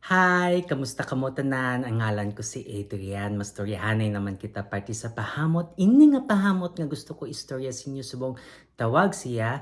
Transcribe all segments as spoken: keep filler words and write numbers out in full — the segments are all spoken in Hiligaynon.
Hi! Kamusta kamo tanan? Ang ngalan ko si Adrian. Mastoryahanay naman kita parte sa pahamot. Ini nga pahamot nga gusto ko istorya sa inyo subong tawag siya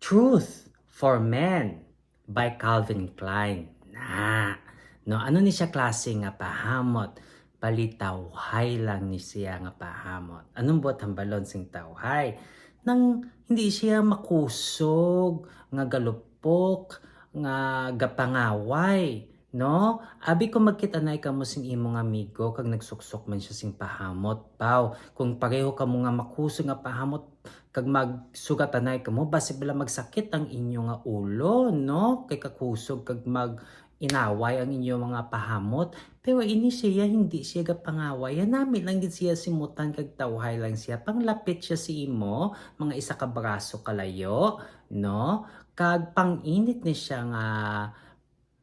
Truth for Men by Calvin Klein. Na, no, ano ni siya klase nga pahamot? Bali tawhay lang ni siya nga pahamot. Anong buot hambalon sing tawhay? Nang hindi siya makusog, nga galupok, nga gapangaway, no? Abi kung magkita-anay kamo sing imong amigo kag nagsuksok man siya sing pahamot, baw, kung pareho kamo nga makusog nga pahamot kag magsugatanay kamo, basi bala magsakit ang inyo nga ulo, no? Kay kakusog kag mag-inaway ang inyo mga pahamot. Pero ini siya, hindi siya gapangaway. Hanami lang gid siya simutan kag tawhay lang siya. Panglapit siya sa imo, mga isa ka braso kalayo, no? Kag panginit ni siya nga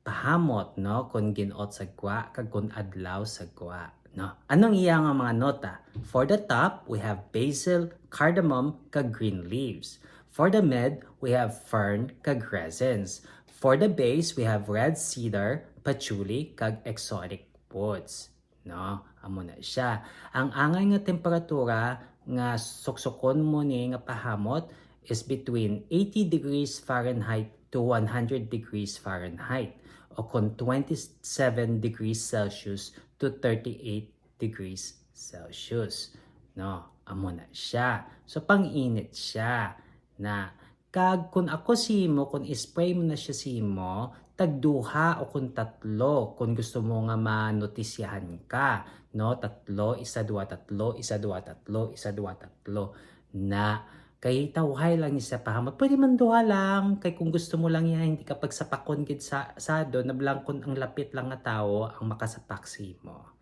pahamot, no? Kung gin-ot sa gwa, kag kung adlaw sa gwa, no? Anong iya nga mga nota? For the top, we have basil, cardamom, kag green leaves. For the mid, we have fern, kag resins. For the base, we have red cedar, patchouli, kag exotic woods. No? Amo na siya. Ang angay nga temperatura nga suksukon mo ni nga pahamot is between eighty degrees Fahrenheit to one hundred degrees Fahrenheit, o kon twenty-seven degrees Celsius to thirty-eight degrees Celsius. No? Amo na siya. So, panginit siya na. Kag kung ako simo, kung i-spray mo na siya simo, tagduha o kung tatlo, kung gusto mo nga manotisyahan ka, no? Tatlo, isa, dua, tatlo, isa, dua, tatlo, isa, dua, tatlo. Na, kay tawhay lang ni sa pahamot. Pwede man duha lang, kay kung gusto mo lang yan, hindi ka pagsapakon gid sa, sado, nablangkon ang lapit lang nga tawo ang makasapak simo.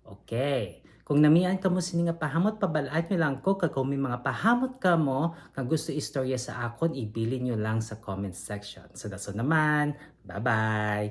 Okay. Kung namian kamo sini nga pahamot, pabal-an nyo lang ko, kag kung may mga pahamot kamo nga gusto istorya sa akon, ibilin nyo lang sa comment section. Sa dason naman, bye-bye!